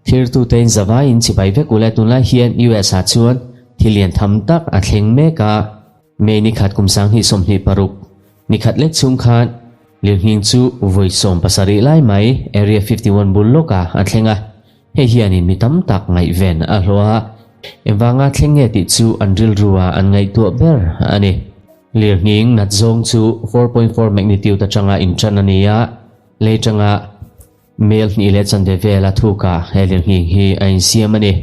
Thirtute in zavaiin chibai vek ule tunlai hian US ah chuan thil lian tham tak a thleng mek a. May ni khat kum 2026 ni khat lek chhung khan lirnghing chu vawi 17 lai mai Area 51 bul lawkah a thleng a, hei hianin mi tam tak ngaihven a hlawh a, engvanga thleng nge tih chu an rilru ah an ngaihtuah ber a ni. Lirnghing nat zawng chu 4.4 magnitude atanga intan a ni a, lei tanga Mel hnih leh chanve vela thukah he lirnghing hi a insiam a ni.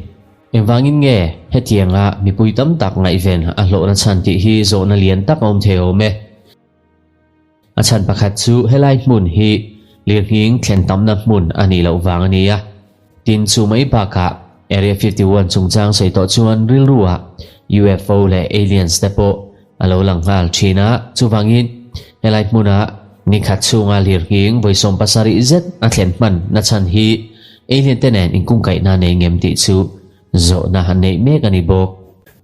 Engvangin nge hetianga mipui tam tak ngaihven a hlawhna chhan tih hi zawhna lian tak a awm thei awm e. A chhan pakhat chu helai hmun hi lirnghing thlen tamna hmun a nih loh vang a ni a. Tin, chu mai bakah Area 51 chungchang sawi tawh chuan rilruah UFO leh Aliens te pawh a lo lang nghal thin a, chuvangin helai hmuna ni khat chhunga lirnghing vawi 70 zet a thlen hman na chhan hi alien te nen inkungkaihna nei ngem tih chu zawhna han neih mek a ni bawk.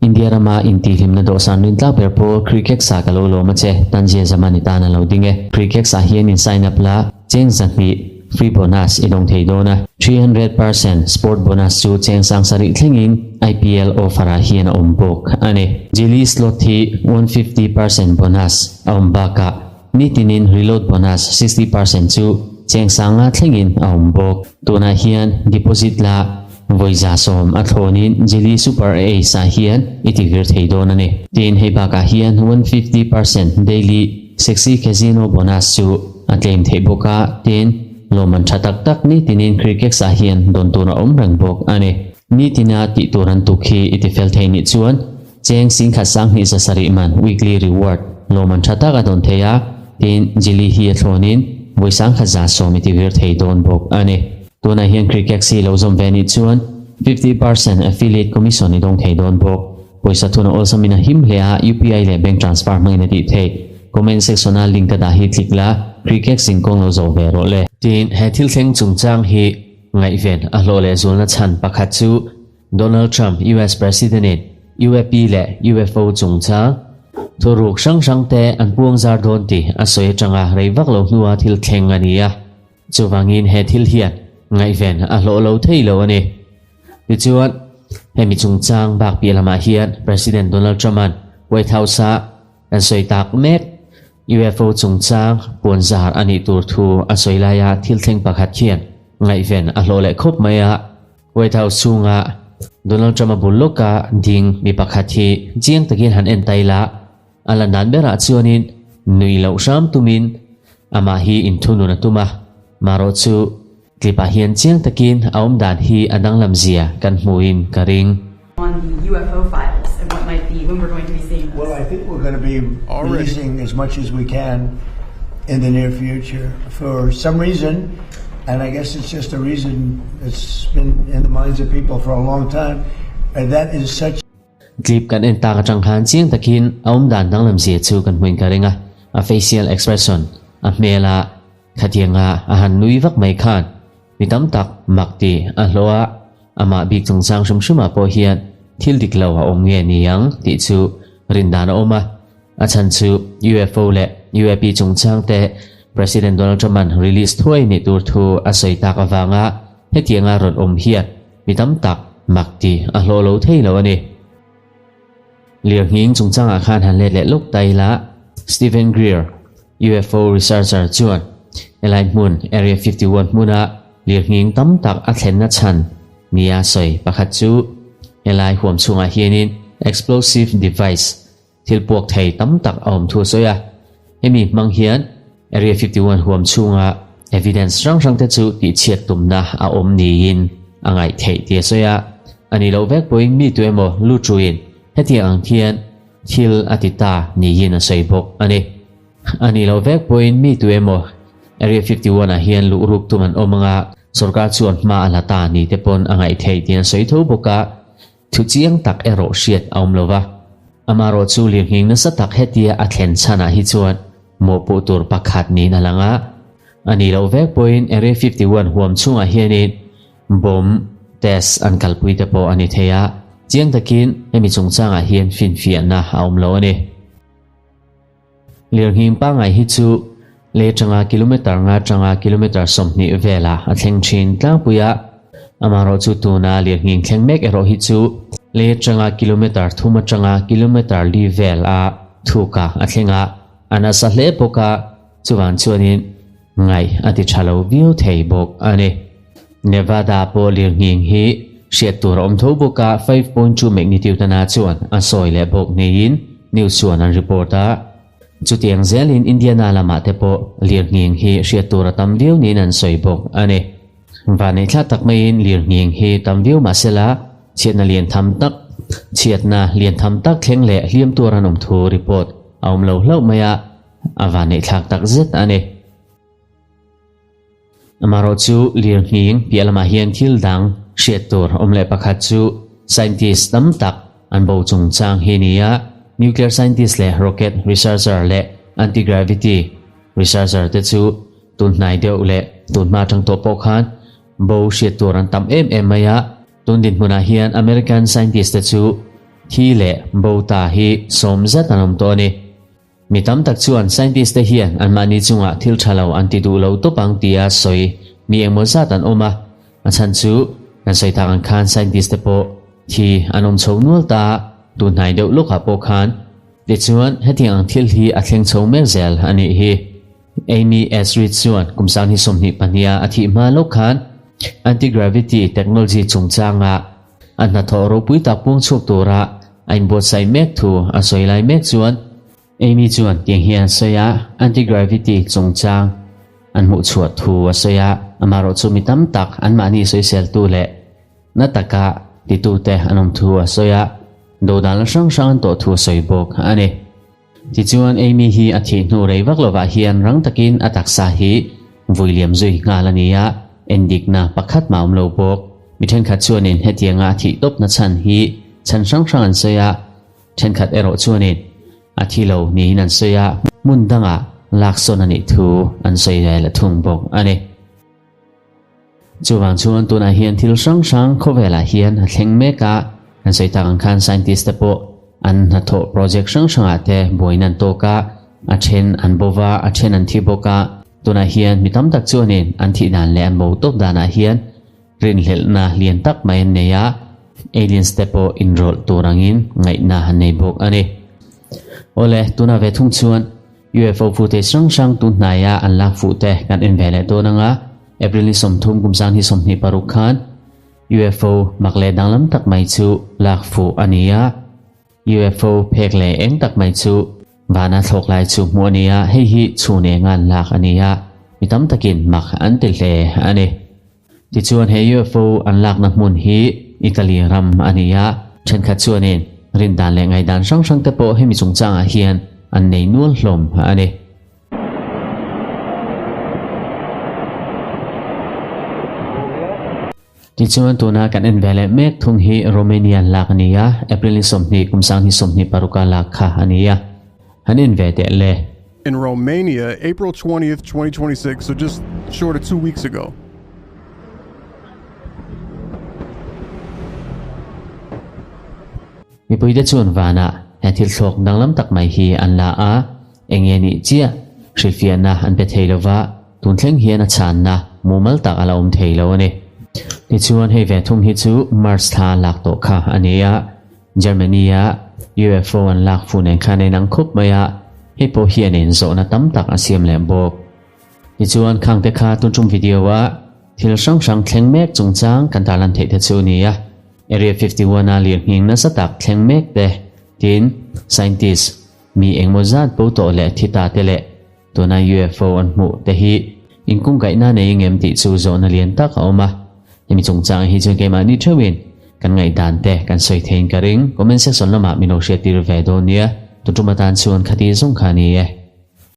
India rama intihhlimna dawhsan rin tlak ber pawl Crickex ah ka lo lawm a che, Tanzia Zaman i tan a lo ding e. Crickex ah hian in sign up la, cheng 200 free bonus i dawng thei dawn a, 300% sport bonus chu cheng 7000 thlengin IPL offer ah hian a awm bawk a ni. Jili slot hi 150% bonus a awm bakah nitinin reload bonus 60% chu cheng 5000 thlengin a awm bawk. Tunah hian deposit la vawi 100 a thlawnin Jili Super Ace ah hian i ti vir thei dawn a ni. Tin, hei bakah hian 150% daily sexy casino bonus chu a tlem theih bawk a, tin, lawmman tha tak tak nitinin Crickex ah hian dawn tur a awm reng bawk a ni. Nitina tih tur an tuk hi i ti fel thei nih chuan cheng 1270 man weekly reward lawmman tha tak a dawn thei a, tin, Jili hi a thlawnin vawi 1110 i ti vir thei dawn bawk a ni. Tunah hian Crickex hi lo zawm ve nih chuan 50% affiliate commission i dawng thei dawn bawk. Pawisa thuna awlsamin a him hle a, UPI leh bank transfer hmangin a tih theih. Comment section-a link ka dah hi click la, Crickex in kawng lo zawh ve rawh le. Tin, he thil thleng chungchang hi ngaihven a hlawh leh zulna chhan pakhat chu Donald Trump US President-in UAP leh UFO chungchang thuruk hrang hrangte an puang zar dawn tih a sawi atanga rei vak lo hnua thil thleng a ni a. Chuvangin he thil hian ngaihven a hlawh lo thei lo a ni. Tichuan, hemi chungchang bak piah lamah hian President Donald Trump-a'n White House-a an sawi tak mek UFO chungchang puan zar a nih tur thu a sawi laia thil thleng pakhat hian ngaihven a hlawh leh khawp mai a. White House chhunga Donald Trump-a bul lawka ding mi pakhat hi chiang takin han en tai la, a lan dan berah chuanin nui loh hram tumin amah hi inthunun a tum a, marawh chu clip ah hian chiang takin a awm dan hi a danglam zia kan hmuhin ka ring. On the UFO files and what might be when we're going to be seeing this. Well, I think we're going to be releasing as much as we can in the near future. For some reason, and I guess it's just a reason that's been in the minds of people for a long time, and that is such Clip kan en tak atang khan chiang takin a awm dan danglam zia chu kan hmuin ka ring a, a facial expression, a hmela khatianga a han nui vak mai khan mi tam tak mak ti a hlawh a, amah bik chungchang hrim hrimah pawh hian thil dik lo a awm nge ni ang tih chu rin dan a awm a, a chhan chu UFO leh UAP chungchang te President Donald Trump-a'n release thuai nih tur thu a sawi tak avanga hetianga rawn awm hian mi tam tak mak ti a hlawh lo thei lo a ni. Lirnghing chungchangah khan han let leh lawk ta ila, Steven Greer, UFO researcher chuan helai hmun Area 51 hmuna lirnghing tam tak a thlenna chhan nia sawi pakhat chu helai huam chhungah hianin explosive device thil puak thei tam tak a awm thu a sawi a. Hemi hmang hian Area 51 huam chhunga evidence hrang hrang te chu tihchhiat tumna a awm niin a ngaih theih tih a sawi a. A nih loh vek pawhin mi tu emaw lut ruin hetiang ang hian thil a ti ta niin a sawi bawk a ni. A nih loh vek pawhin mi tu emaw Area 51 ah hian luh ruk tum an awm anga sorkar chuan hma a la ta ni te pawn a ngaih theih tiin a sawi tho bawk a. Thu chiang tak erawh hriat a awm lo va, amarawh chu lirnghing nasa tak hetia a thlen chhanah hi chuan mawhpuh tur pakhat niin a lang a. A nih loh vek pawhin Area 51 huam chhungah hianin bomb test an kalpui te pawh a ni thei a, chiang takin hemi chungchangah hian finfiahna a awm lo a ni. Lirnghing pangngai hi chu Lei atanga kilometre nga atanga kilometre 20 velah a thleng thin tlangpui a, amaherawhchu tuna lirnghing thleng mek erawh hi chu lei atanga kilometre thum atanga kilometre li vel a thukah a thleng a, a nasa hle bawk a, chuvang chuanin ngaih a ti tha lo viau thei bawk a ni. Nevada pawh lirnghing hi hriat tur a awm tho bawk a, 5.2 magnitude a na chuan a sawi leh bawk niin news chuan an report a. Chutiang zelin Indiana lamah te pawh lirnghing hi hriat tur a tam viau niin an sawi bawk a ni. Vanneihthla tak maiin lirnghing hi tam viau mah sela chhiatna lian tham tak chhiatna lian tham tak thleng leh hliam tur an awm thu report a awm lo hlauh mai a, a vanneihthlak tak zet a ni. Amaherawh chu lirnghing piah lamah hian thil dang hriat tur awm leh pakhat chu scientist tam tak an bo chungchang hi a ni a, nuclear scientist leh rocket researcher leh anti-gravity researcher te chu tun hnai deuh leh tun hma atang tawh pawh khan bo hriat tur an tam em em mai a, tun dinhmunah hian American scientist te chu thi leh bo ta hi sawm zet an awm tawh a ni. Mi tam tak chuan scientist te hian anmahni chungah thil tha lo an ti duh lo tawp ang tia sawi mi engmaw zat an awm a, a chhan chu kan sawi tak ang khan scientist te pawh thi an awm chho nual ta a, tun hnai deuh lawkah pawh khan. Tichuan, hetiang ang thil hi a thleng chho mek zel a nih hi. Amy S. Reid chuan kum 2022 a a thih hma lawk khan anti-gravity technology chungchanga a hnathawh ropui tak puang chhuak tura a inbuatsaih mek thu a sawi lai mek chuan Amy chuan tiang hian a sawi a, anti-gravity chungchang an hmuh chhuah thu a sawi a, amaherawh chu mi tam tak anmahni sawiseltu leh na taka titute an awm thu a sawi a, dodalna hrang hrang an tawh thu a sawi bawk a ni. Tichuan Amy hi a thih hnu rei vak lovah hian rang takin a taksa hi vui liam zui nghal a ni a, endikna pakhat mah awm lo bawk. Mi thenkhat chuanin hetianga a thih tawpna chhan hi chhan hrang hrang an sawi a, thenkhat erawh chuanin a thi lo niin an sawi a, hmun dangah laksawn a nih thu an sawi ve la thung bawk a ni. Chuvang chuan tunah hian thil hrang hrang khawvelah hian a thleng mek a, kan sawi tak ang khan scientist te pawh an hnathawh project hrang hrangah te buaina an tawk a, a then an bo va, a then an thi bawk a, tunah hian mi tam tak chuanin an thih dan leh an bo tawp danah hian rinhlelhna lian tak mai an nei a, aliens te pawh inrawlh tur angin ngaihna an nei bawk a ni. Awle, tunah ve thung chuan UFO footage hrang hrang tun hnaia an lak fuh te kan en ve leh dawn ang a, April ni 30 kum 2026 khan UFO mak leh danglam tak mai chu lak fuh a ni a, UFO phek leh eng tak mai chu vana thlawk lai chu hmuh a ni a, hei hi chhun enga an lak a ni a, mi tam takin mak an ti hle a ni. Tichuan he UFO an lakna hmun hi Italy ram a ni a, thenkhat chuanin rindan leh ngaihdan hrang hrang te pawh hemi chungchangah hian an nei nual hlawm a ni. Tichuan tuna kan en ve leh mek thung hi Romania lak a ni a, April ni 20 kum 2026 a lak kha a ni a. Han en ve teh le. In Romania, April 20th, 2026, so just short of 2 weeks ago. Mipuite chuan vanah he thil thlawk danglam tak mai hi an la a, eng nge nih chiah hrilhfiahna an pe thei lova, tun thleng hian a chhanna mumal tak a la awm thei lo a ni. Tichuan hei ve thung hi chu Mars thla lak tawh kha a ni a, Germany-a UFO an lak fuh nen khan a inang khup mai a, hei pawh hian inzawhna tam tak a siam leh bawk. Tichuan khangte kha tun tum video-a thil hrang hrang thleng mek chungchang kan tarlan theih te chu a ni a, Area 51-a lirnghing nasa tak thleng mek te, tin scientist mi engmaw zat bo tawh leh thi ta te leh tuna UFO an hmuh te hi inkungkaihna nei ngem tih chu zawhna lian tak a awm a. Hemi chungchang hi chuan keimahni theuhin kan ngaihdan te kan sawi theiin ka ring. Comment section lamah min lo hriattir ve dawn nia. Tun tum atan chuan khati zawng kha a ni e.